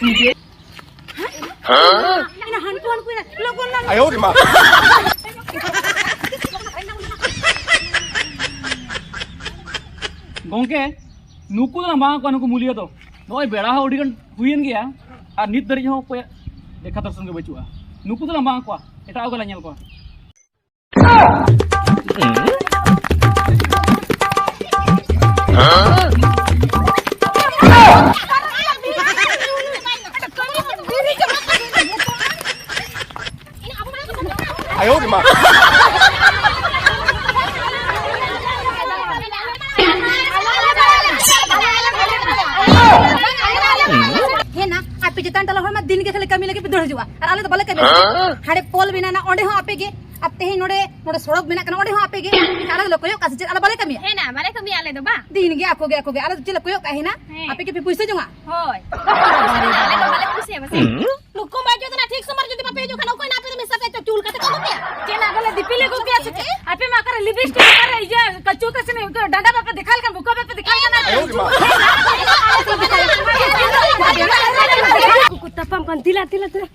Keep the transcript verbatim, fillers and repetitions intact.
ᱤᱱᱟᱹ ᱦᱟᱱᱠᱩ ᱦᱟᱱᱠᱩ ᱮᱱᱟ᱾ ᱞᱚᱜᱚᱱ ᱞᱚᱜᱚᱱ᱾ ᱜᱚᱝᱠᱮ, ᱱᱩᱠᱩ ᱫᱚ ᱵᱟᱝ ᱠᱚᱣᱟ, ᱱᱩᱠᱩ ᱢᱩᱞᱤᱭᱟᱹ ᱫᱚ᱾ ᱱᱚᱜᱼᱚᱭ ᱵᱮᱲᱟ ᱦᱚᱸ ᱟᱹᱰᱤ ᱜᱟᱱ ᱦᱩᱭᱮᱱ ᱜᱮᱭᱟ, ᱟᱨ ᱱᱤᱛ ᱫᱷᱟᱹᱨᱤᱡ ᱦᱚᱸ ᱚᱠᱚᱭᱟᱜ ᱫᱮᱠᱷᱟ ᱫᱚᱨᱥᱚᱱ ᱜᱮ ᱵᱟᱹᱪᱩᱜᱼᱟ᱾ ᱱᱩᱠᱩ ᱫᱚ ᱵᱟᱝ ᱠᱚᱣᱟ, ᱮᱴᱟᱜ ᱠᱚᱜᱮ ᱞᱮ ᱧᱮᱞ ᱠᱚᱣᱟ᱾ ᱦᱮᱸ ᱱᱟ, ᱟᱯᱮ ᱪᱮᱛᱟᱱ ᱴᱚᱞᱟ ᱦᱚᱲ ᱢᱟ ᱫᱤᱱ ᱜᱮ ᱠᱷᱟᱹᱞᱤ ᱠᱟᱹᱢᱤ ᱞᱟᱹᱜᱤᱫ ᱯᱮ ᱫᱟᱹᱲ ᱦᱤᱡᱩᱜᱼᱟ, ᱟᱨ ᱟᱞᱮ ᱫᱚ ᱵᱟᱞᱮ ᱠᱟᱹᱢᱤᱭᱟ᱾ ᱦᱟᱸᱰᱮ ᱯᱳᱞ ᱢᱮᱱᱟᱜᱼᱟ, ᱚᱸᱰᱮ ᱦᱚᱸ ᱟᱯᱮ ᱜᱮ, ᱟᱨ ᱛᱮᱦᱮᱧ ᱱᱚᱰᱮ, ᱱᱚᱰᱮ ᱥᱚᱲᱚᱠ ᱵᱮᱱᱟᱜ ᱠᱟᱱᱟ, ᱚᱸᱰᱮ ᱦᱚᱸ ᱟᱯᱮ ᱜᱮ᱾ ᱮᱱᱠᱷᱟᱱ ᱟᱞᱮ ᱫᱚᱞᱮ ᱠᱚᱭᱚᱜ ᱠᱟᱜᱼᱟ ᱥᱮ ᱪᱮᱫ? ᱟᱞᱮ ᱵᱟᱞᱮ ᱠᱟᱹᱢᱤᱭᱟ᱾ ᱦᱮᱸ ᱱᱟ, ᱵᱟᱞᱮ ᱠᱟᱹᱢᱤᱭᱟ ᱟᱞᱮ ᱫᱚ, ᱵᱟᱝ? ᱫᱤᱱ ᱜᱮ ᱟᱠᱚ ᱜᱮ, ᱟᱠᱚ ᱜᱮ, ᱟᱞᱮ ᱫᱚ ᱪᱮᱫ ᱞᱮ ᱠᱚᱭᱚᱜ ᱠᱟᱜᱼᱟ ᱦᱮᱱᱟ? ᱦᱮᱸ᱾ ᱟᱯᱮ ᱜᱮ ᱯᱮ ᱯᱩᱭᱥᱟᱹ ᱡᱚᱝᱟ? ᱦᱳᱭ᱾ ᱟᱞᱮ ᱫᱚ ᱵᱟᱞᱮ ᱠᱩᱥᱤᱭᱟᱜᱼᱟ ᱯᱟᱥᱮ᱾ ᱱᱩᱠᱩ ᱢᱟ ᱡᱩᱫ ᱱᱟ ᱴᱷᱤᱠ ᱥᱚᱢᱚᱭ ᱨᱮ ᱡᱩᱫᱤ ᱵᱟᱯᱮ ᱦᱤᱡᱩᱜ ᱠᱷᱟᱱ, ᱚᱠᱚᱭ ᱱᱟ ᱟᱯᱮ ᱫᱚ ᱢᱮᱥᱟ ᱠᱟᱛᱮ ᱪᱩᱞ ᱠᱟᱛᱮ ᱠᱚ ᱟᱹᱜᱩ ᱯᱮᱭᱟ? ᱪᱮᱫ ᱱᱟ ᱵᱚᱞᱮ ᱫᱤᱯᱤᱞ ᱟᱹᱜᱩ ᱯᱮᱭᱟ ᱥᱮ ᱪᱮᱫ? ᱟᱯᱮ ᱢᱟ ᱚᱠᱟᱨᱮ ᱞᱤᱯᱤᱥᱴᱤᱠ, ᱚᱠᱟᱨᱮ ᱤᱭᱟᱹ ᱠᱟᱹᱪᱩ ᱠᱟᱹᱥᱱᱤ, ᱩᱱᱠᱩ ᱰᱟᱸᱰᱟ ᱵᱟᱯᱮ ᱫᱮᱠᱷᱟᱣ ᱞᱮᱠᱷᱟᱱ, ᱵᱩᱠᱟᱹ ᱵᱟᱯᱮ ᱫᱮᱠᱷᱟᱣ ᱞᱮᱠᱷᱟᱱ᱾ ᱩᱱᱠᱩ ᱠᱚ ᱛᱟᱯᱟᱢ ᱠᱟᱱ, ᱫᱤᱞᱟ, ᱫᱤᱞᱟ, ᱫᱤᱞᱟ᱾